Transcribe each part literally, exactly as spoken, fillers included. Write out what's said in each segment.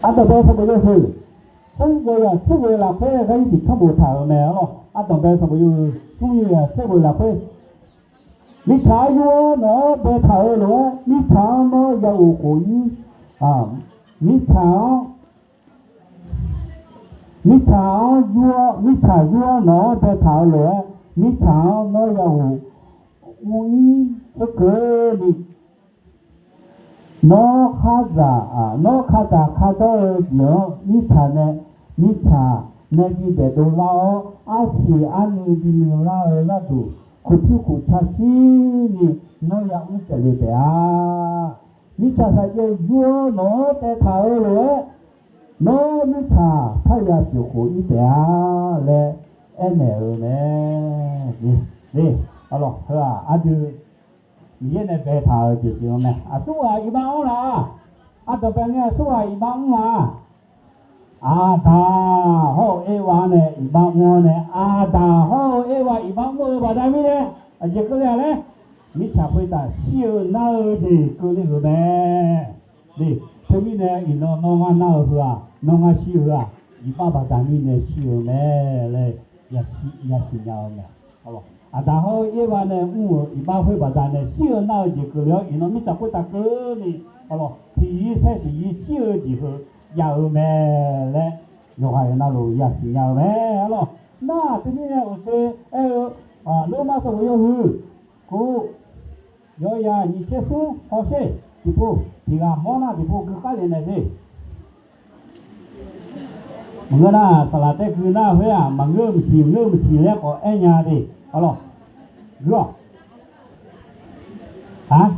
Ardanqbae sanqbof yawhuiq smr yawzaq tser ghoeq lafkhoer gar ir tiqcanr boftaq-euq mae arlawr. Ardanqbae sanqbof yawhuiq smr yawzaq tser ghoeq lafkhoer, mirtsaq-anr yur-awr nawq-anr baetaq-euq lof-aer, mirtsaq-anr nawr ya ghof khof-ir. Mirtsaq-anr, mirtsaq-anr yur-awr, mirtsaq yur-awr nawq-anr baetaq-euq lof-aer, mirtsaq-anr nawr ya ghof ur-ir khoerkeuvni, nawr khar dzaq, nawr kadzaq kardawr-eu jeq-anr mirtsaq nae, mirtsaq nae bidaef dovlar-awr, arsiq arnuiv binuiv lar-eu gharduq, khof pyur khof ca shirni nawr ya mr taef le taef-a. Mirtsaq saqjaev yur-awr nawq-anr taev taq-eu lof-aer, nawr mirtsaq parya pyeuf khof-ir taef-a laer aernaeq-eu mae. Heu-aq ardui Miqyaer nae baetaq-euq jeq pyeuf-eu mae. Aqsurghaq iqbax anr laf-a. Ardanqbae ngae aqsurghaq iqbax mr-a. Aqdaq hawr-eu Ervav nae iqbax mr-awr nae, Aqdaq hawr-eu Ervav iqbax mr-eu baqda mirnae, aqjeq keuvle-a laer, mirtsaq khoertav shir-eu nar-eu jeq keuvle-euq mae. Teumirnae iqnan nawr ngar nar-eu heu-aq, nawr ngar shir-eu heu-aq, iqbax baqda mirnae shir-eu mae laer yasiq nya-eu mae. Aqdaq hawr-eu Ervav nae mr-euq iqbax khoer baqda nae shir-eu nar-eu jeq keuvle-awr, iqnan mirtsaq khoertav keuvni, tiqyir saer tiqyir shir-eu jeq heu jav-eu mae laer, yawqghaq yawqnavluf yasiq nya-eu mae arlawr. Nar-aq teumirnae uqshoe aer-eu, Lormav sanqbof yawhuiq khof, yawzaq nyiq tser smr hawsher tiqpov tiqghaq mawr nar tiqpov gui khar le naeq sher. Maqngeur nar, saqlaq taer gui nar khoer-aq, maqngeur-eu maqsiq, maqngeur-eu maqsiq laer khawf aer nya de. Arlawr, gui-awq. Aq,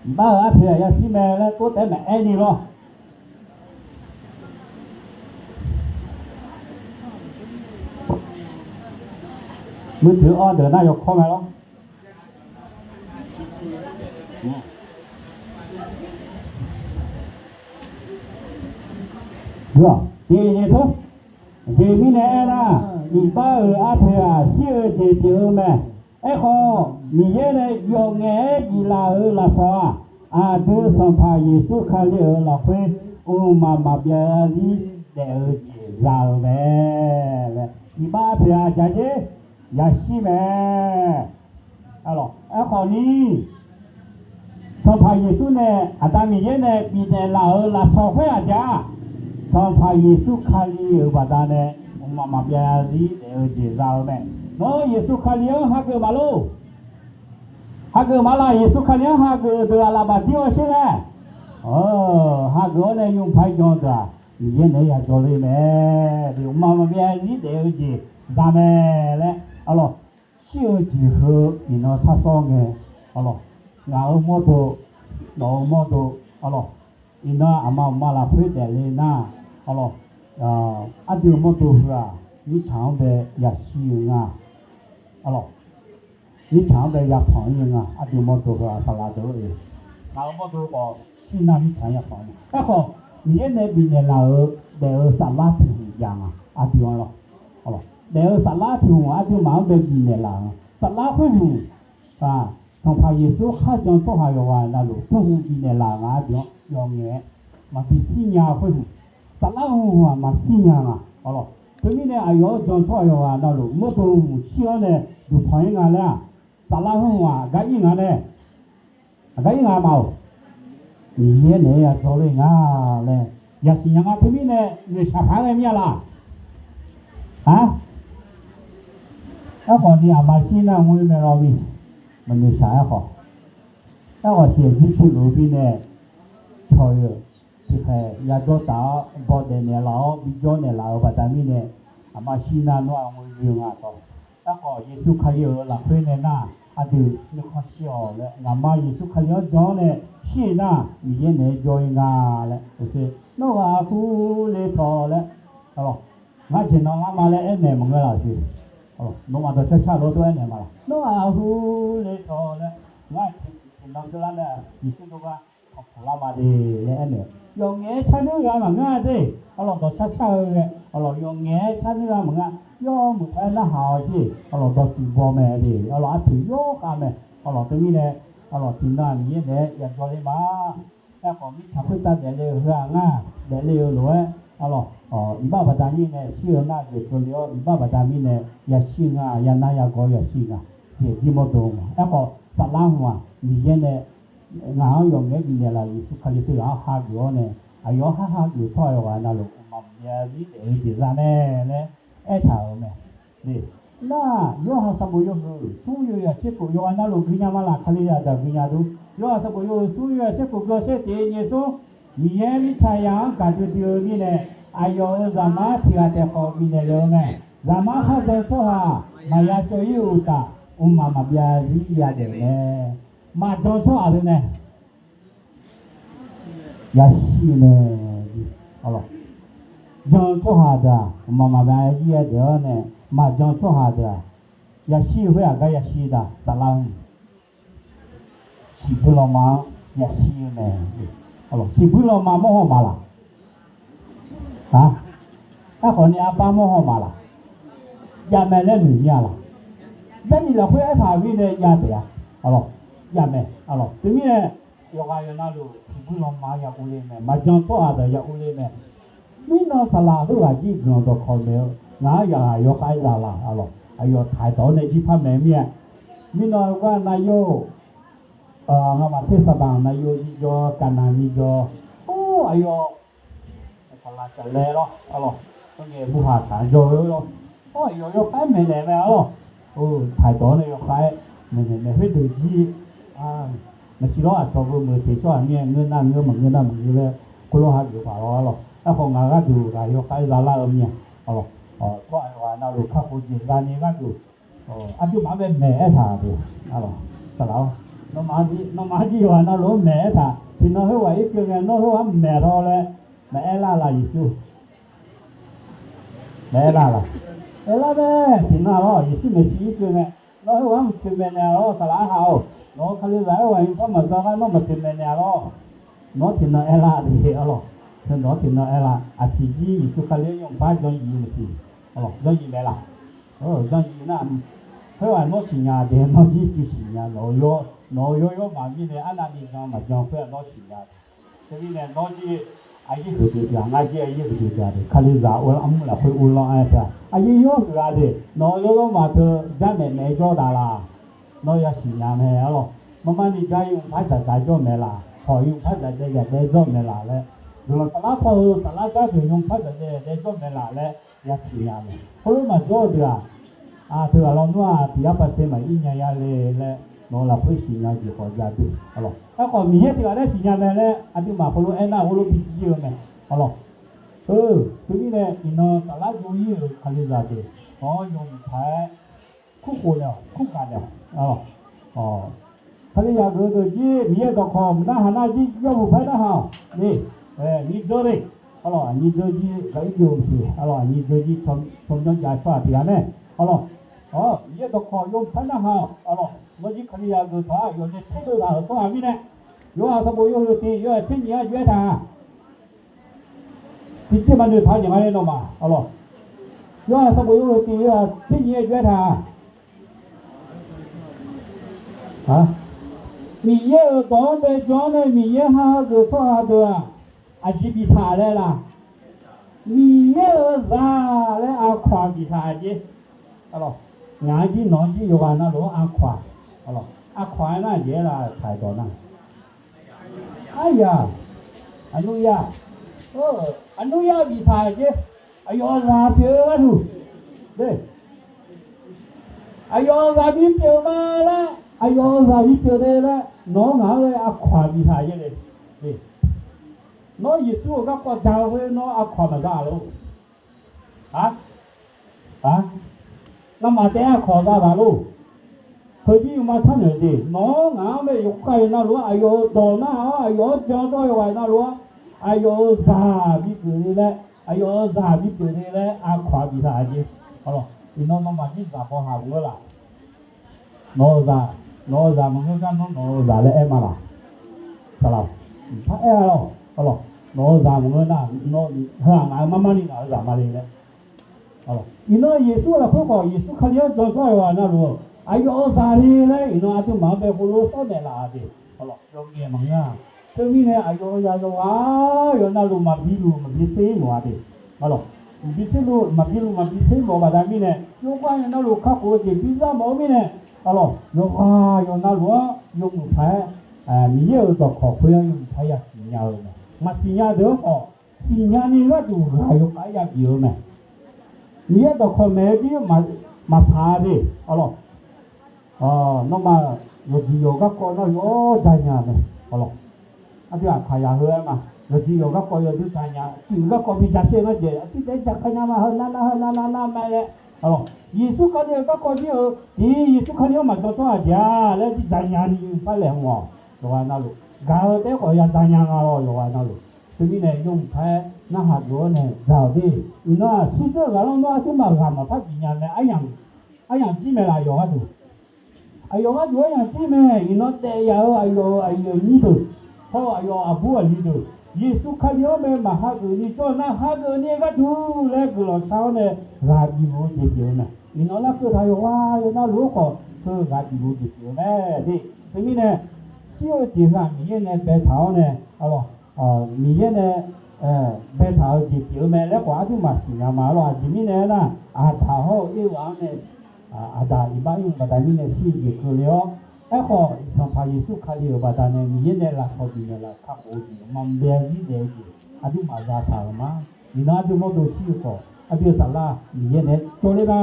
iqbax-euq arpoeq-aq yashir mae laer tov taef-aer maqaer ni lawr. Muiq deuq-awr deuq nar yawkawr mae lawr. Tiq nyiq smr, aqjeq mirnae aernar, iqbax-euq arpoeq-aq shir-eu jeq pyeuf-eu mae. Aerkhawf, Miqyaer nae yawf ngaef-aer biflaf-euq lafsawq-aq, aqdui Sanqpaq Yeqsur Kali-euq lafkhoer mqmaq maqbyav zarzir daef-eu jeq za-eu mae laer, iqbax arpoeq-aq jaqjer yashir mae. Aerkhawf ni, Sanqpaq Yeqsur nae, Aqda Miqyaer nae bifnaeq laf-euq lafsawq khoer-aq jaq, Sanqpaq Yeqsur Kali-euq baqdanae mqmaq maqbyav zarzir daef-eu jeq za-eu mae. Nawr Yeqsur Kali-anr hageuf maqlor. Hageuf maqlaq, Yeqsur Kali-anr hageuf-eu deuq-aq laf maqdir-awr sher laer. Hageuf-awr nae nymq paq-aer jan-eu deuq-aq, Miqyaer naeq-aer yajawr ler mae. Mqmaq maqbyav zarzir daef-eu jeq za mae laer, arlawr, shir-eu jeq heu iqnan sar sawr ngae, arlawr, ngaq-euq mawrdo, nawq-euq mawrdo, arlawr, iqnan aqma uqma lafkhoer daefle nar, arlawr, aqdui-euq mawrdo heu-aq, mirtsaq-anr bae yashir-eu nga, arlawr, mirtsaq-anr bae yapanq-ir-eu nga. Aqdui-euq mawrdo heu-aq saqlaq deuq-eu, ngaq-euq mawrdo khawf shir nar mirtsaq-anr yapanq-ir. Aerkhawf, Miqyaer nae bifnaeq laf-euq daef-eu saflar tiq hmq jav nga. Aqdui-anr lawr, daef-eu saflar tiq hmq aqduimaf-anr bae bifnaeq laf-eu saflar khoerhmq, Sanqpaq Yeqsur kharjan tsawrhaq yawqghaq navluf tov hmq bifnaeq laf nga. Aqdui-anr yawf ngaef-aer maqbi shir nya khoerhmq, saflar heu hmq-aq maqshir nya nga. Arlawr, teumirnae aqyawf-anr jan tsawrhaq yawqghaq navluf mawrdo hmq shir-awr nae duqpanq-ir nga laer-aq, saflar heu hmq-aq gar ir nga nae, aqgar ir nga ma-or. Miqyaer naeq-aer yajawr ler nga laer yasiq nya nga. Teumirnae noeqshaq paq-aer ghae mir-a laq? Aq, aerkhawf ni aqma shir nar ngoer mae law mir, maqnoeqshaq aerkhawf. Aerkhawf siq-aer jircuq luf-eu mirnae cawq-eu tiqkhaeq yajawr taf-awr bawdaef naeqlaf-awr bijawr naeqlaf-euq baqda mirnae, aqma shir nar nawr-aq ngoer yoe nga tawq. Aerkhawf Yeqsur Kali-euq lafkhoer nae nar, aqdui nuikhanr shir-awq laer, ngaqma Yeqsur Kali-anr jan-awr nae shir-eu nar, Miqyaer naeq-aer jawr-ir nga laer, nawr ghaq hurle tawq laer, ngar jeq nan lar ma laer aernaeq maqngeur laf-euq jeq. Nawmaf dawqcar car lof-aer tov aernaeq ma laq? Nawr ghaq hurle tawq laer, ngar jeq nan keuvlar nae Yeqsur dov gar tanqpuq lar ma de laer aernaeq. Yawf ngaef-aer carnuir gha maqngeur-a de. Arlawq dawqcar car-eu ghae, arlawq yawf ngaef-aer carnuir gha maqngeur-a. Yawmuiq paq-aer narhaq-awq jeq, arlawq dawqtsuif baw mae de. Arlawq arpoeq yawkhav mae. Arlawq teumirnae, arlawq tiqnan Miqyaer naeq-aer yajawr ler ma. Aerkhawf, mirtsaq khoertav daefle-eu heu-aq ngar daefle-eu lof-aer, arlawq, iqbax baqda mirnae shir-eu nar jeq keuvle-awr, iqbax baqda mirnae yashir nga, yanar yagawv yashir nga, jeq jir mawrdo-eu ma. Aerkhawf, saflar hmq-aq, Miqyaer nae ngaq-anr yawf ngaeq-aer bifnaeq laf Yeqsur Kali teughaq-anr hageuf-awr nae, aqyawf-anr har hageuf tsawrhaq yawqghaq navluf mqmaq maqbyav zir daef-eu jeq za mae laer aertaq-euq mae. Nar, Yorhaq sanqbof yawhuiq smr yawzaq tser khof yawqghaq navluf guinya ma laf, Kalizaq daq guinya dur. Yorhaq sanqbof yawhuiq smr yawzaq tser khof gui-awr sher tiq nyaef smr, Miqyaer mirtsaqzaq-anr gaqdui dui-eu mirnae, aqyawf-euq zaqmar tiq ghaq taef khawf bifnaeq lef-eu mae. Zaqmar kharjan tsawrhaq maqya cawv-ir-euq uqtaf, mqmaq maqbyav zir yadaef mae. Maqjan tsawrhaq deuq nae yashir-eu mae. Jan-eu tsawrhaq deuq-aq, mqmaq maqbyav zir yadaef-awr nae, maqjan tsawrhaq deuq-aq, yashir-eu khoer-aq gar yashir da, saflar-eu siqbuir lanma-anr yashir-eu mae. Siqbuir lanma mawr haw ma laq? Aerkhawf ni arbar mawr haw ma laq? Jav mae laer noeq mir-a laq? Jarlif lafkhoer aertaq-euq mirnae jav taef-a. Jav mae. Teumirnae yawqghaq yawqnavluf siqbuir lanma ya urle mae, maqjan tsawrhaq deuq ya urle mae. Mirnan saqlaq khoerghaq jir guiqlanq dawqkawq maeq-eu, ngaq-anr yaqghaq yawkhav-aer za laq, arlawq, aqyawf taq-aer dawq-awr nae jir par maeq-eu mir-a. Mirnan-eu gar nav yawr-eu, ngamaf tersaqbaq nav yawr jir jawr, kavnav ni jawr, or, aqyawf saqlaq caflae lawr, arlawq, khoerngae burhaq taq-anr jawr-eu lawr, or, aqyawf yawkhav-aer maeqnaeq mae, arlawq, taq-aer dawq-awr nae yawkhav-aer maeqnaeq mae, khoerdeuq jir maqsiq lawr, aqcawq beu meuq teq tsawrhaq mir-aer ngeur nar ngeur maqngeur nar maqngeur laer khoerlof hageuf paq lawr, arlawq. Aerkhawf ngaq gharduq ghaq yawkhav-aer zalar-eu mir-a, arlawq. Tsawrhaq yawqghaq navluf kakhof jeq zani gharduq aqduimaf-anr bae maeq-aer taq deuq, arlawq, saqlaq-awr, nawmaf-anr jir yawqghaq navluf-anr maeq-aer taq, tiqnan khoerghaq irkeuv ngae nawr khoerghaq-anr maeq-awr laer maqaer lar laq Yeqsur? Maqaer lar laq? Aer lar mae. Tiqnan lawr Yeqsur maeqshi irkeuv ngae, nawr khoerghaq-anr maqtoeq maeqnaeq-a lawr, saqlaq-aer ha-awq. Nawq-eu Kalizaq khoerghaq-iq par maqza gar nawr maqtoeq maeqnaeq-a lawr. Nawr tiqnan aer lar de, arlawq. Nawr tiqnan aer lar, aqtiq jir Yeqsur Kali-anr yawmuiq-aer janyiq-eu maqsiq, arlawq, janyiq mae laq? Janyiq nar, khoerghaq nawr siqnya de, nawr jir siqnya, nawq-eu yawr, nawq-eu yawr yawrmaf mirnae arnavni jan maqjan khoer-aq nawr siqnya. Teumirnae nawr jir aqyaer huiqdui dui-aq, ngar jir aqyaer huiqdui dui-a de, Kalizaq uvlanr armur lafkhoer uvlanr-aer teu-a, aqyaer yawr huiq-a de, nawq-eu yawr yawrmaf teu jarmaeq maeq-aer jawr daq laq? Nawr yasiq nya mae, arlawq. Marmarni jar yawmuiq par dzaqdzaq jawr maeq laq, hawq yawmuiq par dzaqdaev dzaqdaev jawr maeq laq laer, guiqlanq saflar paw-eu saflar jar deuq yawmuiq par dzaqdaev dzaqdaev jawr maeq laq laer yasiq nya mae. Khoerlof maqjawr-eu deuq-aq, teughaq lawnmr-aq tiq yar pav sae maqir nya ya le laer, nawq-eu lafkhoer siqnya jeq khawf jav deuq, arlawq. Aerkhawf Miqyaer tiq ghaq laer siqnya mae laer aqduimaf khoerlof aernar khoerlof bijir-eu mae, arlawq. Teumirnae iqnan saflar jov-ir-euq Kalizaq deuq, nawq-anr yawmuiq paq-aer kurkhof naeq-awq, kurgaq naeq-awq, arlawq. Kalizaq geuf-eu deuq jir Miqyaer dawqkawq maqnar haq nar jir yawmuiq paq-aer narhaq-awq. Nyiq dzeur le, arlawq, aqnyir dzeur jir gaq-ir byov-eu siq, arlawq, aqnyir dzeur jir tsawrmyanr jav tsawrhaq tiq ghaq mae, arlawq. Miqyaer dawqkawq yawmuiq paq-aer narhaq-awq, arlawq. Nawr jir Kalizaq geuf taq-awr yawqnae tser deuv ghaq-euq tsawrhaq mirnae, Yorhaq sanqbof yawhuiq tiq yawhaq tser nyiq-aer jov-aer taq-a. Tiqjeq maqnoeq taq-eu jeq nga le nawmaf, arlawq. Yorhaq sanqbof yawhuiq tiq yawhaq tser nyiq-aer jov-aer taq-a. Miqyaer-euq dawq-anr bae jan-awr nae Miqyaer ha geuf tsawrhaq deuq-aq, aqjeq biftaq laer laq? Miqyaer-euq zaq laer aqkawq-aq biftaq jeq. Ngaq-anr jir nawq-anr jir yawqghaq navluf-anr aqkawq-aq, aqkawq-aer nar aqjeq aer laf taq-euq dawq nar, aryaq, aqnmr yar, aqnmr yar biftaq jeq. Aqyawf-euq zaq pyeuf-eu gharduq, aqyawf-euq zaq bipyeuf ma laer, aqyawf-euq zaq bipyeuf de laer nawq-anr ngaq-anr ghae aqkawq-aq biftaq jeq le. Nawr Yeqsur-euq garkawv ja-eu khoer nawr aqkawq-aq maqza lor. Ngamaf taef-aer aqkawq-aq za taq lor. Heuzir yawma sharnoeq de, nawq-anr ngaq-anr bae yawqkhav yawqnavluf-anr aqyawf-euq dawq narhaq-awr aqyawf-anr jan-awr dawr yawqghaq navluf-anr aqyawf-euq zaq bipyeuf le laer, aqyawf-euq zaq bipyeuf le laer aqkawq-aq biftaq jeq. Iqnan nawmaf jir zaq baw haq maqngeur laf? Nawq-euq zaq, nawq-euq zaq maqngeur gar nawr nawq-euq zaq laer aer ma laq? Saqlaq, par aer-a lawq. Nawq-euq zaq maqngeur nar, heu-aq ngaq-euq marmarni ngaq-euq zaq ma le laer. Iqnan Yeqsur lafkhoer khawf Yeqsur Kali-anr jan-eu tsawrhaq yawqghaq navluf-eu aqyawf-euq zaq le laer iqnan aqduimaf-anr bae heulof sawr naeqlaf-a de. Yawghae maqngeur-a. Teumirnae aqyawf-eu ya yawqghaq yawqha navluf maqbi luf maqbi ser mawf-a de. Maqbi ser luf maqbi luf maqbi ser mawf-eu baqda mirnae, yawqghaq yawqha navluf kakhof-eu jeq bi zar mawf-eu mirnae, arlawq, yawqghaq yawqha navluf-anr yawmuiq paq-aer, Miqyaer-euq dawqkawq khoer-anr yawmuiq paq-aer yasiq nya-eu mae. Maqsiq nya deuq-anr khawf, siqnya ni gharduq ghaq yawkhav-aer yabif-eu mae. Miqyaer dawqkawq maeq-eu jir maqsaq-a de, arlawq. Nawmaf yawqjeq yawq garkawv nar yawr janya mae, arlawq. Aqdui aqkaq yaq heu-aer ma. Yawqjeq yawq garkawv yawdui janya, aqcuiv garkawv bi ja shaer-eu ngar jeq aqcuiv taef-aer jaqkhav nya ma, heu nar nar heu nar nar nar mae laer, arlawq. Yeqsur Kali-euq garkawv jir-eu tiq Yeqsur Kali-anr maqjan tsawrhaq jeq-a laer jir janya ni par laeqhmq-awq. Yawqghaq navluf gaq-eu taef-aer khawf ya janya nga lawr, yawqghaq navluf. Teumirnae yawmuiq paq-aer narhaq geuf-awr nae dzaq-awq de. Iqnan-aq shirdzeur-eu ghaq lanr nawr aqduimaf ghaq maqpar bif nya mae. Aryamq jir mae laf, aqyawf gharduq. Aqyawf gharduq aryamq jir mae. Iqnan daef yaf-eu aqyawf-euq aqyuif aqnyir deuq, hawr-eu aqyawf aqbur aqli deuq, Yeqsur Kali-anr bae maqhageuf ni jawr-eu nar, hageuf ni gharduq laer guiqlanq shar-awr nae ghaq bif luf-eu jeq pyeuf-eu mae. Iqnan larkeuv taq yawqghaq yawqha navluf-anr khawf heu ghaq bif luf-eu jeq pyeuf-eu mae de. Teumirnae shir-eu jeq heu-aq Miqyaer nae baetaq-awr nae, arlawq, Miqyaer nae baetaq-eu jeq pyeuf-eu mae laer khawf aqduimaf siqnya ma lawr. Aqjeq mirnae aernar, Aqdaq hawr-eu Erghaq-anr nae Aqdaq iqbax ir-eu baqda mirnae shir-eu jeq keuvle-awr, aerkhawf Sanqpaq Yeqsur Kali-euq baqda nae Miqyaer nae lafsawq bifnaeq laf kakhof-eu jeq, maqbyav zir daef-eu jeq aqduimaf zataq-euq ma. Iqnan aqdui mawrdo shir-eu khawf aqdui-euq saflar Miqyaer naeq-aer jawrler ma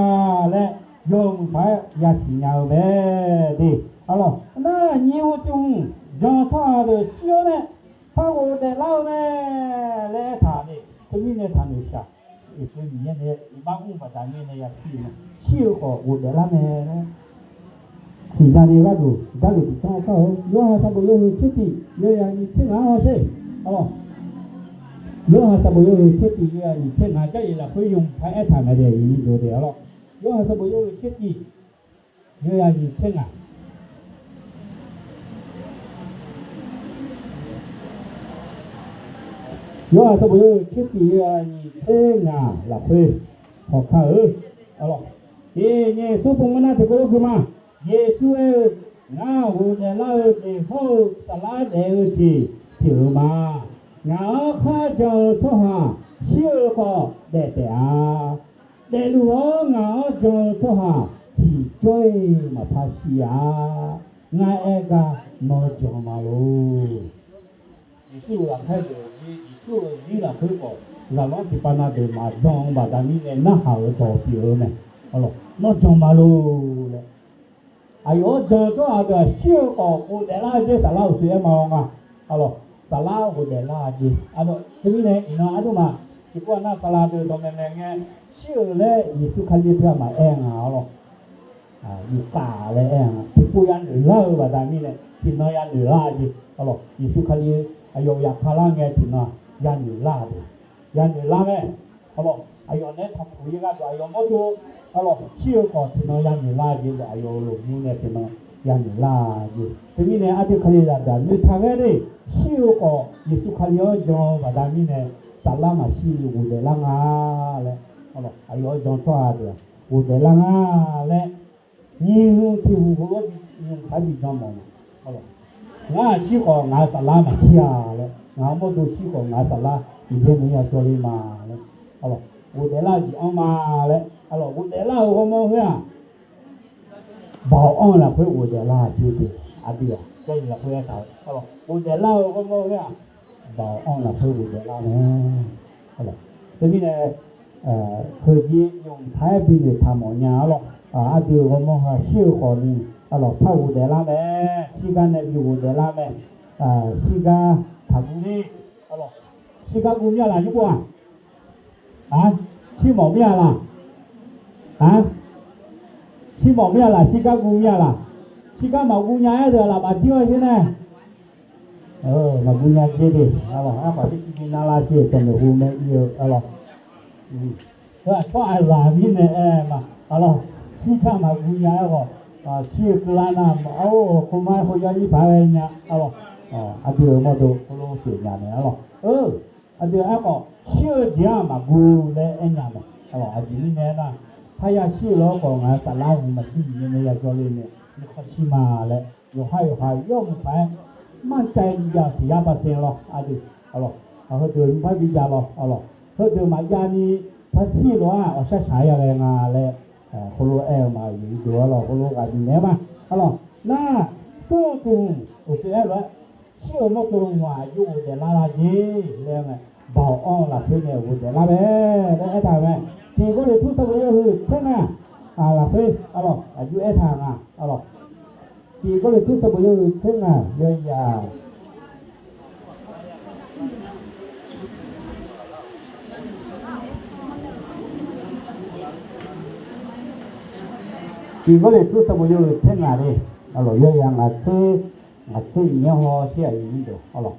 laer yawmuiq paq-aer yasiq nya-eu mae de. Arlawq, nar nyiq hmq tiq hmq jan-eu tsawrhaq deuq shir-awr nae par ghofdaef lar-eu mae laer aertaq de. Teumirnae taqnoeq shaq. Yeqsur Miqyaer nae iqbax mr-eu baqda mirnae yashir-eu mae. Shir-eu khawf ghofdaef lar mae laer siqnya ni gharduq darluf tiqtawr kar-eu. Yorhaq sanqbof yawhuiq tser tiq yawzaq nyiq tser ngaq-anr hawsher. Arlawq, Yorhaq sanqbof yawhuiq tser tiq yawzaq nyiq tser ngaq, Jarlif lafkhoer yawmuiq paq-aer aertaq mae de, iqnyir dov de, arlawq. Yorhaq sanqbof yawhuiq tser tiq yawzaq nyiq tser ngaq. Yorhaq sanqbof yawhuiq tser tiq yawzaq nyiq tser ngaq lafkhoer hawkar-eu, arlawq. Eq, nyaef smr pov mar nar tiqkawv lof gui ma. Yeqsur aer-eu, Ngar ghofdaef lar-eu jeq hawr-eu saflar daef-eu jeq pyeuf-eu ma. Ngaq-anr kharjan-eu tsawrhaq shir-eu khawf daef taef-a. Daefluf-anr ngaq-anr jan-eu tsawrhaq tiqjawr-iq maqpar shir-a. Ngar aer gar nawr jan ma lor. Yeqsur-euq ghaqkhaer deuq-eu, Yeqsur-euq zir lafkhoer khawf zaqlanr tiqpav na deuq maqjan-eu baqda mirnae narhaq-euq dawq pyeuf-eu mae. Nawr jan ma lor laer. Aqyawf-anr jan-eu tsawrhaq deuq-aq shir-eu khawf ghofdaef lar-eu jeq saflar uqshoe aer ma-awr nga. Arlawq, saflar ghofdaef lar-eu jeq. Teumirnae iqnan aqduimaf tiqkawv nar saqlaq deuq dawqmaeq maeq ngae shir-euq laer Yeqsur Kali teughaq maqaer nga arlawq. Yufkaf laer aer-a. Tiqpov yanoeq lar-eu baqda mirnae tiqnan yanoeq lar-eu jeq. Arlawq, Yeqsur Kali aqyawf yaqkar lar ngae tiqnan yanoeq lar-eu jeq. Yanoeq lar mae. Arlawq, aqyawf naeq-aer taqpuq-ir gharduq aqyawf mawrdo, arlawq, shir-eu khawf tiqnan yanoeq lar-eu jeq, aqyawf-euq lmqmr nae tiqnan yanoeq lar-eu jeq. Teumirnae aqdui Kali zaqdeuq-aq noeqtaq ghae de, shir-eu khawf Yeqsur Kali-anr jan-eu baqda mirnae saflar maqshir-eu ghofdaef lar nga laer, arlawq, aqyawf-anr jan tsawrhaq deuq-aq ghofdaef lar nga laer nyiq hmq tiq hmq heulof-aer nyiq hmq paq-aer bi jan mawf-eu. Ngar-aq shir khawf ngaq-euq saflar maqshir-a laer, ngaq-euq mawrdo shir khawf ngaq-euq saflar Miqyaer nae ya jawrle ma laer, arlawq, ghofdaef lar-eu jeq anr ma laer, arlawq, ghofdaef lar-eu ghawrmawr khoer-aq, baoq anr-eu lafkhoer ghofdaef lar-eu jeq de, aqdui-aq Jarlif lafkhoer aertaq-eu, arlawq, ghofdaef lar-eu ghawrmawr khoer-aq, baoq anr-eu lafkhoer ghofdaef lar mae. Teumirnae heujeq nymq taq-aer binoeq taq mawf nya arlawq. Aqdui-euq ghawrmawr ha shir-eu khawfni, arlawq, par ghofdaef lar mae. Shirgar nae bi ghofdaef lar mae. Shirgar taqguv ni, arlawq, shirgar guv mir-a laq nymr-aq? Shir mawf mir-a laq? Shir mawf mir-a laq? Shirgar guv mir-a laq? Shirgar maqguv nya-aer deuq-aq laf maqdir-awr sher nae maqguv nya jer de, arlawq, aerkhawf tiqtiv bi navlar sher-eu tawq maeqhu mae ir-eu, arlawq. Heu-aq tsawrhaq zaq mirnae aer ma, arlawq, shirgar maqguv nya-aer khawf, shir-eu keuvlar nar, arlawq, khmr-aer khoer yar nyir paq-aer ghae nya, arlawq. Aqdui-euq mawrdo khoerlof pyeuf nya mae, arlawq. Aqdui aerkhawf shir-eu jeq-anr maqguv laer aer nya mae, arlawq. Aqjeq mirnae aernar, parya shir-eu lawr khawf ngaq-euq saflar hmq maqshir Miqyaer nae ya jawrle nae nuikhanr shir ma laer yawqha yawqha yawmuiq paq-aer manrcav-eu jav tiq yar basaen lawr, aqdui, alawq, heudeuq nymrpar bijav lawr, alawq, heudeuq maqjav ni, par shir lof-aer awqshar shaq-aer ya ghae nga laer, heulof aer-eu ma, aqyuif aqnyir deuq-ar lawq, heulof ghaq bifnaeq-aer ma, alawq, nar, shir-eu teu hmq uqshoe aer lof-aer, shir-euq mawrdo hmq-aq aqjox ghofdaef lar-a jeq laer-eu mae, Baoq anr-eu lafkhoer nae ghofdaef lar mae laer aertaq-euq mae. Tiq Gawrliqtu sanqbof yawhuiq tser ngaq lafkhoer, alawq, aqjox aertaq nga, alawq. Tiq Gawrliqtu sanqbof yawhuiq tser ngaq yawzaq. Tiq Gawrliqtu sanqbof yawhuiq tser ngaq le, alawq, yawzaq ngaq tser, ngaq tser nyiq-anr haw shir-aq, aqyuif aqnyir deuq, alawq.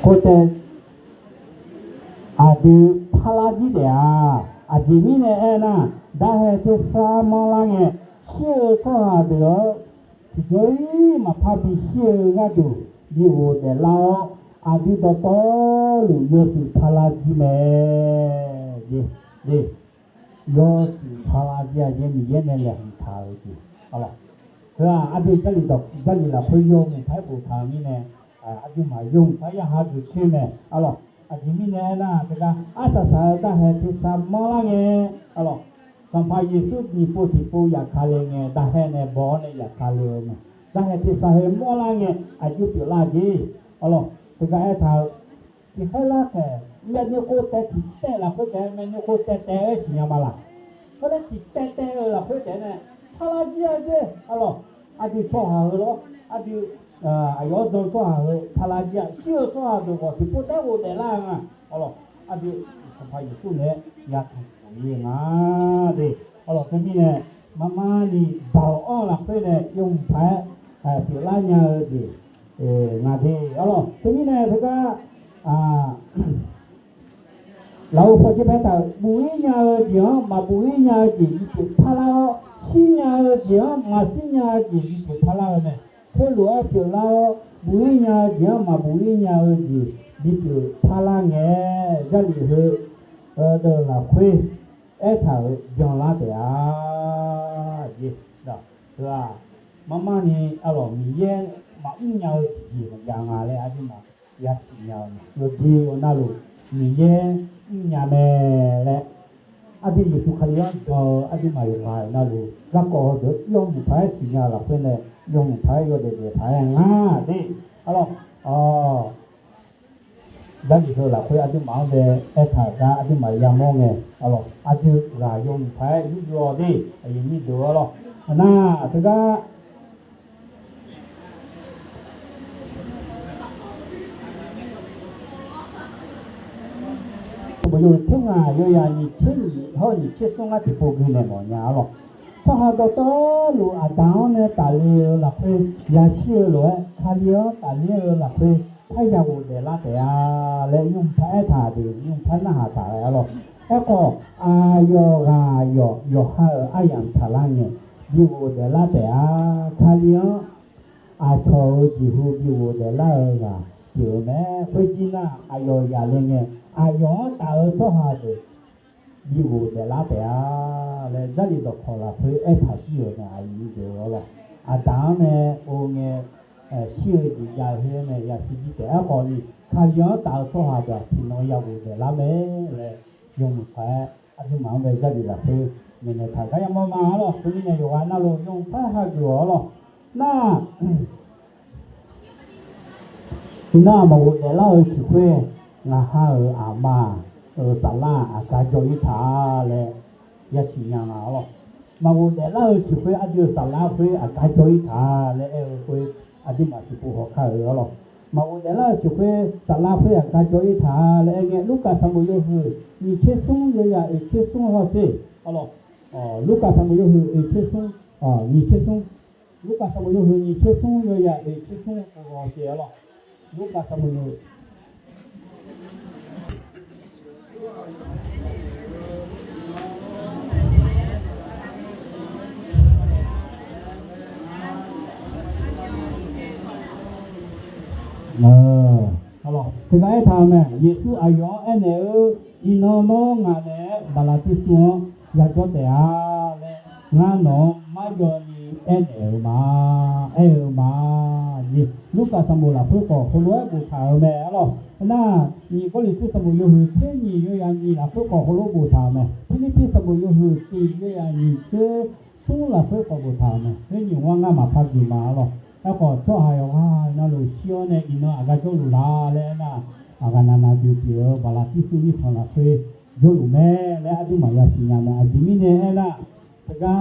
Khoertav, aqdui parlar jir taef-a. Aqjeq mirnae aernar, darhae tersar manrlar ngae, shir-eu tsawrhaq deuq-anr tiqjawr-ir maqpar bishir-eu gharduq bi ghofdaef lar-awr, aqdui dawqtawvluf yawshuif parlar jir mae. Yawshuif parlar jir-a jeq Miqyaer nae laeqhmq taq-euq jeq. Heu-aq aqdui Jarlif dawq, Jarlif lafkhoer yawmuiq paq-aer boftaq-eu mirnae, aqduimaf yawmuiq paq-aer ya hageuf coer mae, alawq. Aqjeq mirnae aernar, teugar arsaq saq-eu darhae tersar manrlar ngae, alawq, Sanqpaq Yeqsur nyiq pov tiq pov yaf ka le ngae, darhae nae baw-awr nae yaf ka le-eu mae. Darhae tersar heu manrlar ngae, aqjox pyeuflar jeq, alawq, teugar aertaq-eu, tiqkhaer larkhaeq myavnuiv khov taev tiqtaev lafkhoer taef-aer, myavnuiv khov taev taev-aer siqnya ma laq. Khoernae tiqtaev taev-eu lafkhoer taef-aer nae, parlar jir-a jeq, alawq, aqdui tsawrhaq heu lawr, aqdui aqyawf-anr jan-eu tsawrhaq heu parlar jir-a, shir-eu tsawrhaq deuq khawf tiqpov taef-aer ghofdaef lar-eu nga, alawq, aqdui Sanqpaq Yeqsur naeq-aer ya tanq khof-ir-eu nga de, alawq. Teumirnae marmarni Baoq anr-eu lafkhoer nae yawmuiq paq-aer pyeuflar nya-eu jeq nga de, alawq. Teumirnae teugar lafov paw jir paer taq-euq, buf-ir nya-eu jeq-anr maqbuf-ir nya-eu jeq bipyeuf parlar-awr, shir nya-eu jeq-anr maqshir nya-eu jeq bipyeuf parlar-eu mae. Khoerlof-aer pyeuflar-awr, buf-ir nya-eu jeq-anr maqbuf-ir nya-eu jeq bipyeuf parlar ngae, Jarlif heu deuq lafkhoer aertaq-euq byanlar taef-a. Heu-aq, marmarni alawq, Miqyaer maqmr nya-eu tiqjeq maqjav nga laer aqduimaf yasiq nya-eu mae. Yawqjeq yawq navluf Miqyaer mrnya mae laer, aqdui Yeqsur Kali-anr jan-eu aqduimaf yawqghaq navluf garkawv heudeuq yawmuiq paq-aer siqnya-eu lafkhoer nae, yawmuiq paq-aer yawdaef daef paq-aer nga de, alawq. Jarlif heu lafkhoer aqduimaf-anr bae aertaq gar aqduimaf yamawr ngae, alawq, aqdui ghaq yawmuiq paq-aer yurjov-awq de, aqyuif aqnyir deuq-ar lawq. Nar teugar Sanqbof yawhuiq tser ngaq yawzaq nyiq tser nyiq hawr nyiq tser smr ngar tiqpov gui naeq mawf nya-ar lawq. Tsawrhaq dawqtawvluf Aqda-anr nae tafle-eu lafkhoer yashir-eu lof-aer, Kali-anr tafler-eu lafkhoer parya ghofdaef lar taef-a laer, nymr par aertaq deuq nymr par narhaq taq-aer-ar lawq. Aerkhawf, aqyawf ghaq yawf yawqha-euq aryamq taqlar ngae, bi ghofdaef lar taef-a. Kali-anr aqcawq-euq jeqhu bi ghofdaef lar-eu ghaq pyeuf-eu mae. Khoerjir nar, aqyawf yaf le ngae, aqyawf-anr taf-eu tsawrhaq deuq bi ghofdaef lar taef-a laer, Jarlif dawqkawq lafkhoer aertaq shir-euq mae, aqyuif aqnyir deuq-ar lawq. Aqda-anr nae or ngae, shir-eu jeq jav-eu khoer-anr nae yashir jir taef-aer khawf ni, Kali-anr taf-eu tsawrhaq deuq-aq tiqnan ya ghofdaef lar mae laer, yawmuiq paq-aer aqduimaf-anr bae Jarlif lafkhoer maeqnaeq taq gar yamawr ma-ar lawq. Teumirnae yawqghaq navluf yawmuiq par hageuf-awq-ar lawq. Nar, iqnan maqghofdaef lar-eu siqkhoer, ngaq ha-euq aqma-euq saflar aqgar jawr-ir taq-a laer yasiq nya nga-ar lawq. Maqghofdaef lar-eu siqkhoer aqdui-euq saflar khoer aqgar jawr-ir taq-a laer aer-eu khoer, aqduimaf tiqpov hawkar-euq-ar lawq. Maqghofdaef lar-eu siqkhoer saflar khoer aqgar jawr-ir taq-a laer aer ngae, Lurkaf sanqbof yawhuiq nyiq tser smr yawzaq oeq tser smr hawsher-ar lawq. Lurkaf sanqbof yawhuiq oeq tser smr, nyiq tser smr. Lurkaf sanqbof yawhuiq nyiq tser smr yawzaq oeq tser smr hawsher-ar lawq. Lurkaf sanqbof yawhuiq Ghaq aertaq-eu mae, Yeqsur aqyawf-anr aernaeq-eu, Iqnan nawr ngaq naeq-aer Baqlaqtisur-anr yajawr taef-a laer, ngar nawq-anr marjawv ni aernaeq-euq ma, aer-eu ma. Lurkaf sanqbof lafkhoer khawf heulof-aer boftaq-euq mae arlawq. Aernar, nyiq Gawrliqtu sanqbof yawhuiq tser nyiq yawzaq nyiq lafkhoer khawf heulof boftaq-euq mae. Pirlirpiv sanqbof yawhuiq tiq yawzaq nyiq tser smr lafkhoer khawf boftaq-euq mae. Khoer nyiq-anr ngar maqpar geuf ma arlawq. Aerkhawf, tsawrhaq yawqghaq navluf shir-awr nae iqnan aqgar jawrluf la laer aernar, aqghaq naqnaq duq pyeuf-eu Baqlaqtisur mirkhanq lafkhoer jawrluf mae laer aqduimaf yasiq nya mae. Aqjeq mirnae aernar, teugar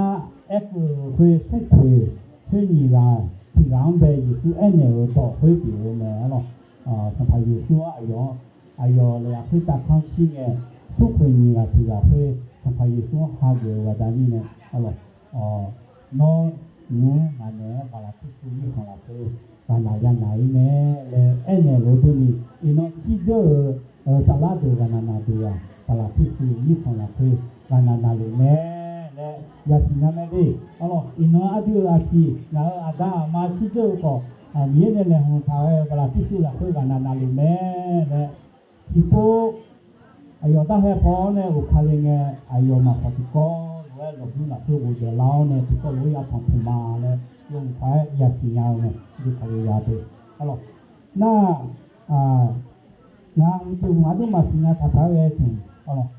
aerkeuv-euq khoer smrkhoeq khoer nyiq ghaq tiq ghaq-anr bae Yeqsur aernaeq-euq dawq khoer pyeuf-eu mae arlawq. Sanqpaq Yeqsur-anr aqyawf-anr aqyawf laqkhaq khoertav kanr shir ngae, smrkhoeq nyiq ghaq tiq ghaq khoer Sanqpaq Yeqsur-anr hageuf-eu baqda mirnae arlawq. Nawr nymq-mr ngaq naeq-aer Baqlaqtisur mirkhanq lafkhoer ghaqnaq yanaq-ir mae laer aernaeq lof durni, iqnan shirdzeur-euq saflar deuq ghaqnaq naq deuq-aq, Baqlaqtisur mirkhanq lafkhoer ghaqnaq naqluf mae laer yasiq nya mae de. Arlawq, iqnan aqdui-euq aqpiq ngaq-euq aqda aqma shirdzeur-eu khawf, Miqyaer nae laeqhmq taq-aer Baqlaqtisur lafkhoer ghaqnaq naqluf mae laer tiqpov aqyawf darhae paw-awr nae of kale ngae, aqyawfmaf khawf tiqkawv lof-aer lawqbymr lafkhoer ghofdaef lar-awr nae tiqkawv lof-aer yatanq puq ma laer yawmuiq paq-aer yasiq nya-eu mae. Aqdui Kalizaq deuq arlawq. Nar, ngaq-euq uqduq aqduimaf siqnya taqpaq-aer ghae-eu teq arlawq.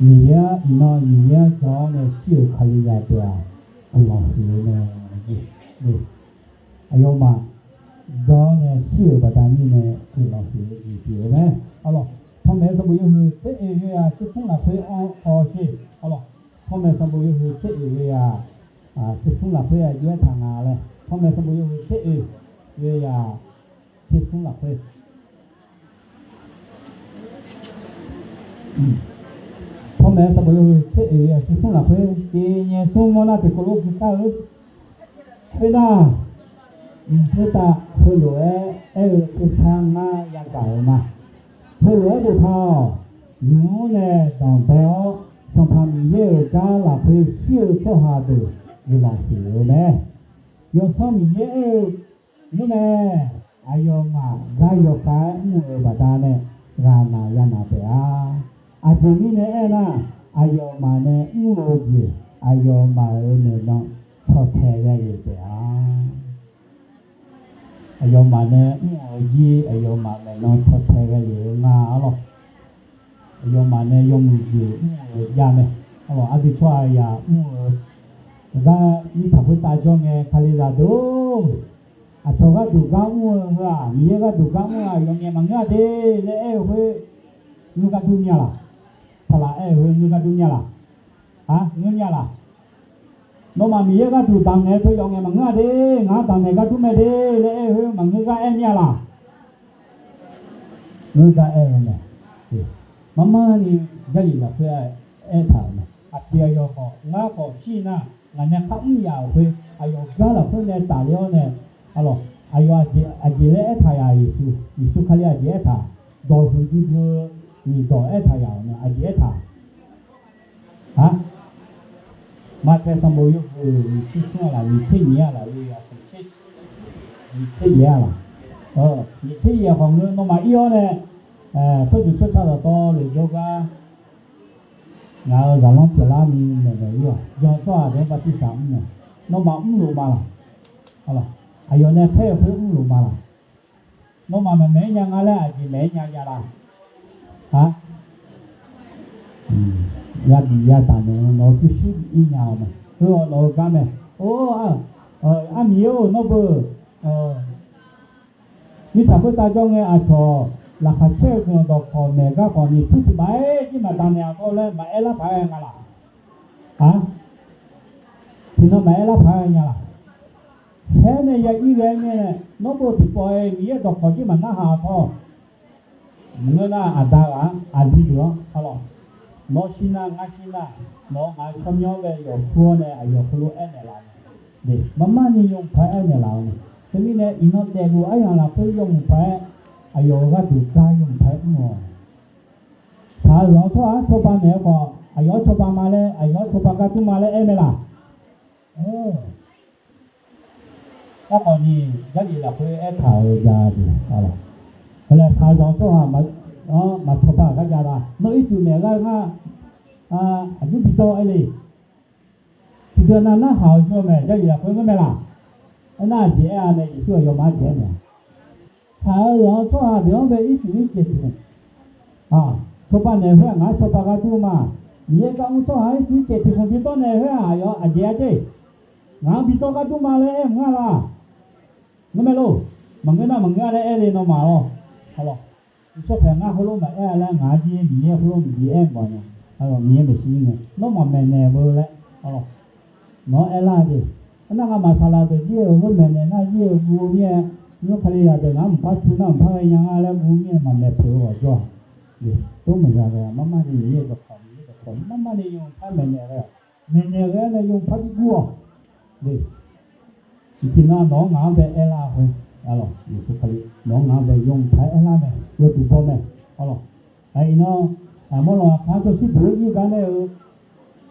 Miqyaer-anr iqnan Miqyaer-anr jan-awr nae shir-euq Kalizaq deuq-aq, guiqlanq huiq-eu mae. Aqyawfmaf jan-awr nae shir-euq baqda mirnae guiqlanq huiq-eu jeq pyeuf-eu mae. Arlawq, panmaeq-eu sanqbof yawhuiq tser oeq yawzaq tser smr lafkhoer-anr hawsher. Arlawq, panmaeq sanqbof yawhuiq tser oeq yawzaq tser smr lafkhoer-aq jov-aer taq nga laer, panmaeq sanqbof yawhuiq tser oeq yawzaq tser smr lafkhoer. Panmaeq sanqbof yawhuiq tser oeq yawzaq tser smr lafkhoer, tiq nyae smr mawr nar tiqkawv lof gui kar-eu. Khoernar, khoertav heulof-aer aer-eu tersar ngar yagaq-euq ma. Heulof-aer boftaq-awq. Nymq-mr nae danqbae-awr, Sanqpaq Miqyaer-euq gar lafkhoer shir-eu tsawrhaq deuq guiqlanq huiq-eu mae. Yawsanr Miqyaer aer-eu, Nymr nae aqyawfmaf gar yawkhav-aer mr-euq baqdanae ghaqnaq yanaq taef-a. Aqjeq mirnae aernar, aqyawfmaf nae mr-eu jeq aqyawfmaf-euq maeqnan caw tae ghae lef taef-a. Aqyawfmaf nae mr-euq jir aqyawfmaf maeqnan caw tae ghae lef-eu nga arlawq. Aqyawfmaf nae yawmuiq jeq mr-euq jav mae. Arlawq, aqdui tsawrhaq yaq mr-eu gar mirtsaq khoertav jawr ngae, Kalizaq deuq-or, aqcawq gharduq gar mr-eu heu-aq, Miqyaer gharduq gar mr-eu-aq, yawqngaef maqngeur-a de laer aer-eu khoer, ngeur gar dur nya laq? Saqlaq aer-eu khoer ngeur gar dur nya laq? Aq, ngeur nya laq? Nawmaf Miqyaer gharduq damq naeq-eu teu yawqngaef maqngeur-a de, ngaq-anr damq naeq gar dur mae de laer aer-eu khoer maqngeur gar aer mir-a laq? Ngeur gar aer-eu mae. Marmar ni Jarlif lafkhoer aertaq-euq mae. Aqpiq aqyawf khawf ngar khawf shir nar, ngaq nae khar mr yaf-euq khoer aqyawf gar lafkhoer nae tafler-awr nae, arlawq, aqyawf aqjeq laer aertaq yaf-euq Yeqsur, Yeqsur Kali aqjeq aertaq, dawq huiqdui dui-eu nyiq dawq aertaq yaf-euq mae, aqjeq aertaq. Aq, Maqtaeq sanqbof yawhuiq nyiq tser smr-a laq, nyiq tser nyiq-a laq, nyiq tser yaef-a laq? Nyiq tser yaef khawf ngeur nawmaf ir-awr nae, tsawrjeuq tsawrca dawqtawvluf jawrgar ngaq-euq zaqlanr pyeuflar ni maeqnaeq ir-awq. Jan tsawrhaq deuq-anr bartirsaq mr nae, nawmaf mrluf ma laq? Aqyawf nae paer-eu khoer mrluf ma laq? Nawmaf maqmaeq-aer nya nga laer aqjeq maeq-aer nya ya laq? Aq, yabif yadaq naeq-eu nawq-eu pyurshuir ir nya-awq mae. Heu-awq nawq-eu gar mae. Or, aq, Miqyaer-or, nawr beu mirtsaq khoertav jawr ngae aqcawq laqkhaq caer-eu guiqlanq dawqkawq maeq garkawv ni pyur tiq baf-aer jir maqdaq naeq-aq tawr laer maqaer lar paq-aer nga laq? Aq, tiqnan maqaer lar paq-aer nya laq? Saer nae ya ir ghae-aer mirnae, nawr beu tiqpawf-aer Miqyaer dawqkawq jir maqnarhaq-aq tawr. Maqngeur nar, aqda ghaq-anr, aqli deuq-anr, arlawq, nawr shir nar, ngar shir nar, nawq-euq ngaq-eu tsawrmyanr-anr bae yawf kur-awr nae aqyawf heulof aernaeq laf-eu mae. Marmar ni yawmuiq paq-aer aernaeq laf-eu mae. Teumirnae iqnan daefluf aryamq lafkhoer yawmuiq paq-aer, aqyawf-euq gharduq gar yawmuiq paq-aer mr-awq. Taq-eu zanq-eu tsawrhaq-anr cawba naeq-aer khawf, aqyawf-anr cawba ma laer, aqyawf-anr cawba gar dur ma laer aer mae laq? Aerkhawf ni, Jarlif lafkhoer aertaq-euq jav-eu jeq, laer shaqzanq tsawrhaq-anr maqcawba gar jav la. Nawr ircuf naeq gar ngar, aqjur bi dawr aer le. Tiqdeuq nav narhaq-eu jawr mae, Jarlif lafkhoer ngeur mae laq? Aernar, aqjeq aer-a nae Yeqsur aqyawfmaf-anr jeq aer naeq-a. Shaq-eu zaq-anr tsawrhaq deuq-anr bae ircuf ircaev tiq khmq, cawba naeq khoer-aq ngaq-anr cawba gar dur ma. Miqyaer gar mr tsawrhaq-anr ircuf ircaev tiq khmq bi dawr naeq khoer-aq, aqyawf aqjeq-a jeq. Ngaq-anr bi dawr gar dur ma laer aer-eu ngar la? Ngeur mae lor. Maqngeur nar maqngeur-a laer aer le nawmaf-awq. Aqlawq, uqsawr paeq ngar heulof maqaer-a laer ngaq-anr jir Miqyaer heulof maqbi aer mawf nya. Aqlawq, Miqyaer maeqshi ngae nawr maqmaeqnaeq beu laer, aqlawq, nawq-anr aerlar-eu jeq. Aernar, ngamaf saqlaq deuq jir-euq heulof maeqnaeq nar jir-eu guv-eu mir-aer, nymr Kalizaq deuq ngaq-anr mqpar cu nar mqpar ghae nya nga laer guv mir-aer maqmaeq peuq-eu ghawqjawr-aq, tov maqya ghae-a. Marmar ni Miqyaer dawqkawq, Miqyaer dawqkawq marmar ni yawmuiq par maeqnaeq ghae-awq. Maeqnaeq ghae-awr nae yawmuiq par bi guv-awq. Tiqnan nawq-anr ngaq-anr bae aerlar-eu, Yeqsur Kali nawq-anr ngaq-anr bae yawmuiq par aerlar mae, yawduq baw mae. Aqlawq, iqnan, mawrlawq aqkaq-anr cawshir duq-aer ir gar nae-eu,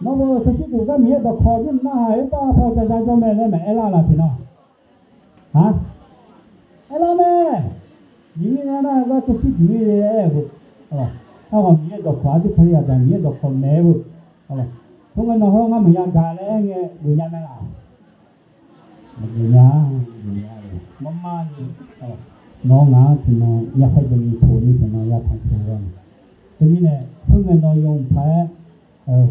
nawr-eu cawshir duq gar Miqyaer dawqkawq nymr narhaq-aer bar paw jaja jawr mae laer maqaer lar laf tiqnan. Aq, aerlar mae. Nyiq mirnae nar gar cawshir duq-ir le aer-eu, aerkhawf Miqyaer dawqkawq aqdui Kalizaq daq Miqyaer dawqkawq maeq-eu, khoerngae nawq hawr ngar maqya gaq laer aer ngae geuf nya mae laq? Maqgeuf nya, geuf nya-eu. Marmar ni nawq-anr ngaq-anr tiqnan ya khaer deuq ni poq ni tiqnan ya tanq poq-a. Teumirnae khoerngae nawq yawmuiq paq-aer,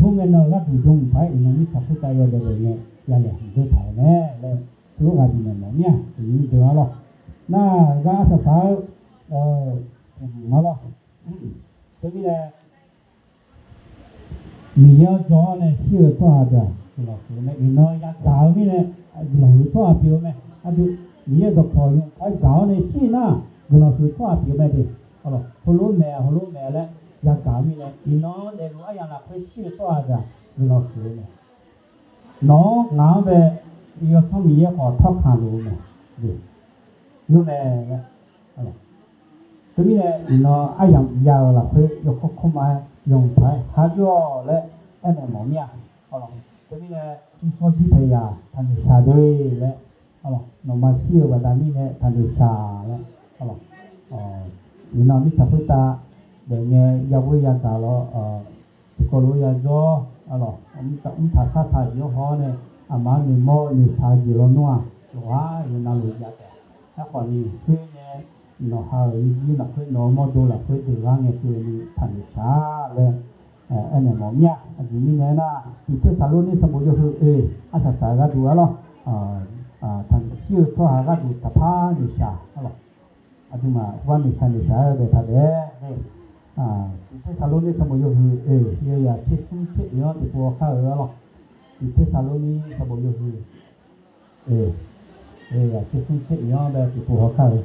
khoerngae nawq gharduq dmq paq-aer iqnan mirtsaq khoertav yawdaef daef ngae ya laeqhmq doer taq-euq mae laer, heulof ghaq bifnaeq mawf mir-a. Aqyuif deuq-a lawr, nar gar arsaq saq-aer, a lawr, teumirnae Miqyaer-anr jan-awr nae shir-eu tsawrhaq deuq-aq guiqlanq huiq-eu mae. Iqnan yagaq-eu mirnae guiqlanq huiq-eu tsawrhaq pyeuf-eu mae. Aqdui, Miqyaer dawqkawq yawmuiq par gaq-awr nae shir nar guiqlanq huiq-eu tsawrhaq pyeuf-eu mae de. Heulof maeq heulof maeq laer yagaq-eu mirnae iqnan-anr daefluf aryamq lafkhoer shir-eu tsawrhaq deuq-aq guiqlanq huiq-eu mae. Nawq-anr ngaq-anr bae Yawsanr Miqyaer khawf tawrkaq luf-eu mae. Yur mae laer. Teumirnae iqnan aryamq ya-euq lafkhoer yawkawr kawrma-aer yawmuiq paq-aer hageuf-awq laer aernaeq mawf mir-a. Teumirnae yawsanr jir paeq yaq taqnoeq shaq de laer, nawqma shir-eu baqda mirnae taqnoeq shaq laer, iqnan mirtsaq khoertav daef ngae ya ghoer yagaq lawr, tiqkawv lof-aer yajawr, mrtaq sar taq jeq-anr haw-awr nae aqma-anr noeqmawr-eu noeqshaq-eu jeq lawnmr-aq, yawqghaq yawqnavluf jav taef. Aerkhawf ni khoer nae nawq ha-euq yawjir lafkhoer nawq-eu mawrdo lafkhoer deuq lar ngae keuvni taqnoeq shaq laer aernaeq mawf mir-a. Aqjeq mirnae aernar, Tiq Tersaqlorni sanqbof yawhuiq oe arsaq saq-eu gharduq-a lawr, taqnoeq shir-eu tsawrhaq gharduq taqpar noeqshaq-a lawr. Aqduimaf ghar noeqshaq noeqshaq-aer daef taq daef-aer, Tiq Tersaqlorni sanqbof yawhuiq oe yawzaq tser smr tser oeq-anr tiqpov hawkar-eu-a lawr. Tiq Tersaqlorni sanqbof yawhuiq oe yawzaq tser smr tser oeq-anr bae tiqpov hawkar-eu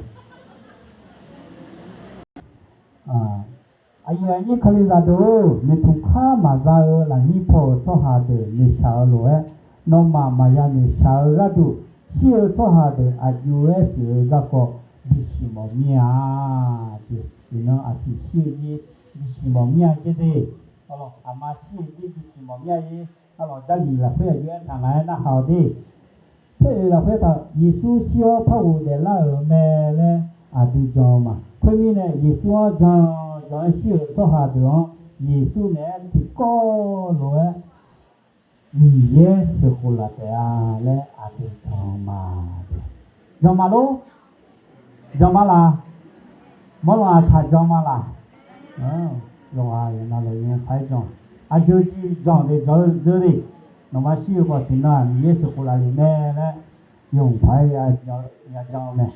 Aqyuif aqnyir Kalizaq deuq-or, noeqtmq kar maqza-eu lafnyir paw-euq tsawrhaq deuq noeqshaq-eu lof-aer, nawmaf maqya noeqshaq-eu gharduq, shir-eu tsawrhaq deuq aqjox-aer pyeuf-eu garkawv bisiq mawf mir-a. Iqnan aqpiq shir-eu jir bisiq mawf mir-a jer de. Aqma shir-eu jir bisiq mawf mir-a jer. Arlawq, Jarlif lafkhoer aqjox-aer taq ngaq-aer narhaq-awq de. Tser oeq lafkhoer taq, Yeqsur shir-awr par ghofdaef lar-euq mae laer aqdui jan-eu ma. Khoermirnae Yeqsur-anr jan jan-aer shir-euq tsawrhaq deuq-anr Yeqsur naeq-aer tiqkawv lof-aer Miqyaer sheuqkhof laf taef-a laer aqdui jan-eu ma. Jan ma lor? Jan ma laq? Mawrlan aqkaq jan ma laq? Yawqghaq yawqnavluf yawmuiq paq-aer jan. Aqjox jiv jan de jan-eu dzeur de. Nawqma shir-eu khawf tiqnan-aq Miqyaer sheuqkhof laf lef mae laer yawmuiq paq-aer ya jan-eu mae.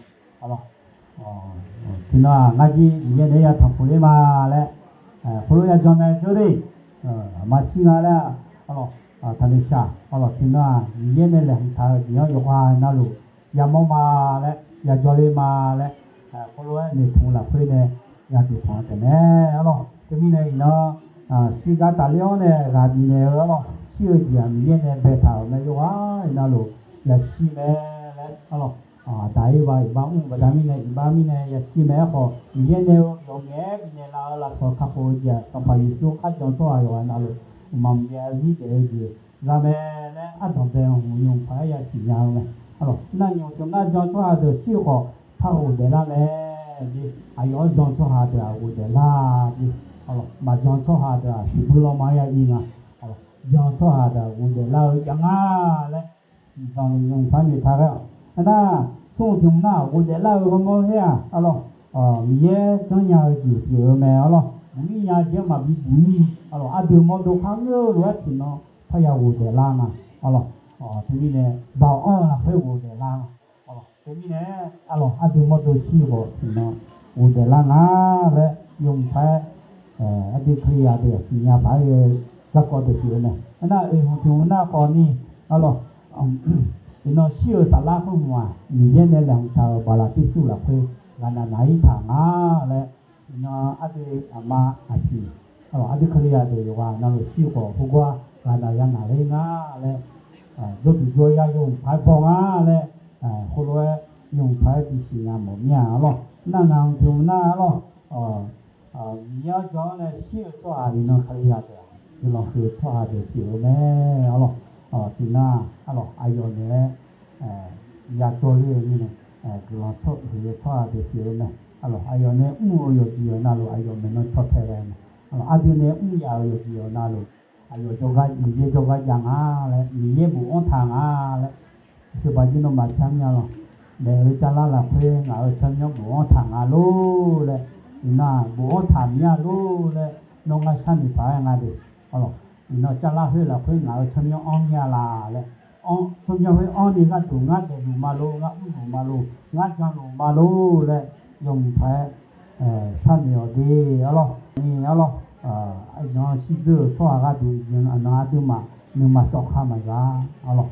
Tiqnan-aq ngar jir Miqyaer naeq-aer ya tanqpuq ler ma laer, khoerlof ya jan mae dzeur de. Aqma shir nga laer, taqnoeq shaq. Arlawq, tiqnan-aq Miqyaer nae laeqhmq taq-eu jeq-anr yawqghaq navluf yamawr ma laer, yajawr ler ma laer, khoerlof-aer noeqtmq lafkhoer nae yaduq tanq-eu taef mae. Arlawq, teumirnae iqnan shirgar tafler-awr nae ghaq bifnaeq-eu arlawq, shir-eu jeq-aq Miqyaer nae baetaq-euq mae. Yawqghaq navluf yashir mae laer arlawq, aqda-ir ba iqbax mr-eu baqda mirnae iqbax mirnae yashir mae. Aerkhawf Miqyaer nae-eu yawqngaef-aer bifnaeq laf-eu lafsawq kakhof-eu jeq-aq Sanqpaq Yeqsur kharjan-eu tsawrhaq yawqghaq navluf mqmaq mqbyav zir daef-eu jeq za mae laer ardanq bae-eu hmq nymq paq-aer yasiq nya-eu mae. Nar nymq tmq nar jan tsawrhaq deuq shir-eu khawf par ghofdaef lar mae. Aqyawf-anr jan tsawrhaq deuq-aq ghofdaef lar jeq. Maqjan tsawrhaq deuq-aq siqbui lanma ya ir nga. Jan tsawrhaq deuq-aq ghofdaef lar-eu jav nga laer, zanqluf nymq par noeqtaq ghae-awq. Aernar, smr tmq nar ghofdaef lar-eu ghawrmawr her-aq, arlawr, Miqyaer janrnya-eu jeq pyeuf-eu mae, arlawr. Buq ir nya jeq-anr maqbi buq ir ni, arlawr, aqdui mawrdo khar ngeur-eu lof-aer tiqnan parya ghofdaef lar nga, arlawr. Teumirnae, baoq anr-eu lafkhoer ghofdaef lar nga. Teumirnae, arlawr, aqdui mawrdo shir-eu khawf tiqnan ghofdaef lar nga laer yawmuiq paq-aer, aqdui Kalizaq deuq siqnya paq-aer ghae garkawv deuq pyeuf-eu mae. Aernar, oeq hmq tmq nar khawf ni, arlawr, iqnan shir-euq saflar khoer hmq-aq, Miqyaer nae laeqhmq taq-euq baqlaqtursur lafkhoer ghaqnaq naq-ir taq nga laer, iqnan aqdui aqma aqpiq, aqdui Kalizaq deuq yawqghaq navluf shir-eu khawf heugar ghaqnaq ya naq ler nga laer, jawrduq jawr-aer yawmuiq paq-aer baw nga laer, khoerlof-aer yawmuiq paq-aer bisiq nya mawf mir-a, arlawr. Nar ngaq-anr tmq nar, arlawr, Miqyaer-anr jan-anr nae shir-eu tsawrhaq iqnan Kalizaq deuq-aq, guiqlanq huiq-eu tsawrhaq deuq pyeuf-eu mae, arlawr. Tiqnan, arlawr, aqyawf naeq-aer ya jawrler-eu mirnae, guiqlanq tsawrhuiq-eu tsawrhaq deuq pyeuf-eu mae, arlawr. Aqyawf nae mr-eu yawqjeq yawq navluf aqyawf maeqnan caw tae ghae mae, arlawr. Aqdui nae mr yaf-euq yawqjeq yawq navluf aqyawf jawrgar, Miqyaer jawrgar jav nga laer, Miqyaer bofanr taq nga laer, sheuqbaq jir nawmaf sharmyanr lawq. Naef-euq carlar lafkhoer ngaq-euq tsawrmyanr bofanr taq nga lor laer, iqnan bofanr taq mir-a lor laer, nawr ngar sharnoeq taq-aer nga deuq, arlawr. Iqnan carlar khoer lafkhoer ngaq-euq tsawrmyanr anr mir-a laq laer, tsawrmyanr khoer anr ni gharduq ngar daefluf ma lor, ngar mrluf ma lor, ngar janluf ma lor laer, yawmuiq paq-aer sharnoeq-awq de, arlawr. Ni, arlawr, iqnan shirdzeur-euq tsawrhaq gharduq iqnan aqduimaf nuima sawvkhav maqza, arlawr.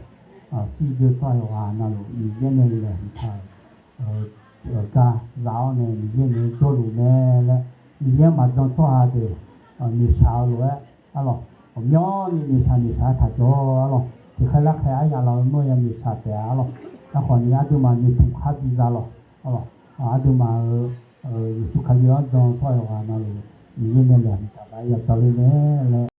Shirdzeur tsawrhaq yawqghaq navluf Miqyaer nae laeqhmq taq-euq gar za-awr nae Miqyaer nae jawrluf mae laer, Miqyaer maqjan tsawrhaq deuq noeqshaq-eu lof-aer, arlawr, ghawqmyanrni noeqshaq noeqshaq-aer taq jawr, arlawr. Tiqkhaer larkhaer aryamq laf-eu nawr ya noeqshaq taef-a, arlawr. Aerkhawf ni aqduimaf noeqtmq khar biza lawq, arlawr. Aqduimaf-euq Yeqsur Kali-anr jan-eu tsawrhaq yawqghaq navluf Miqyaer nae laeqhmq taq-aer ya jawrler mae laer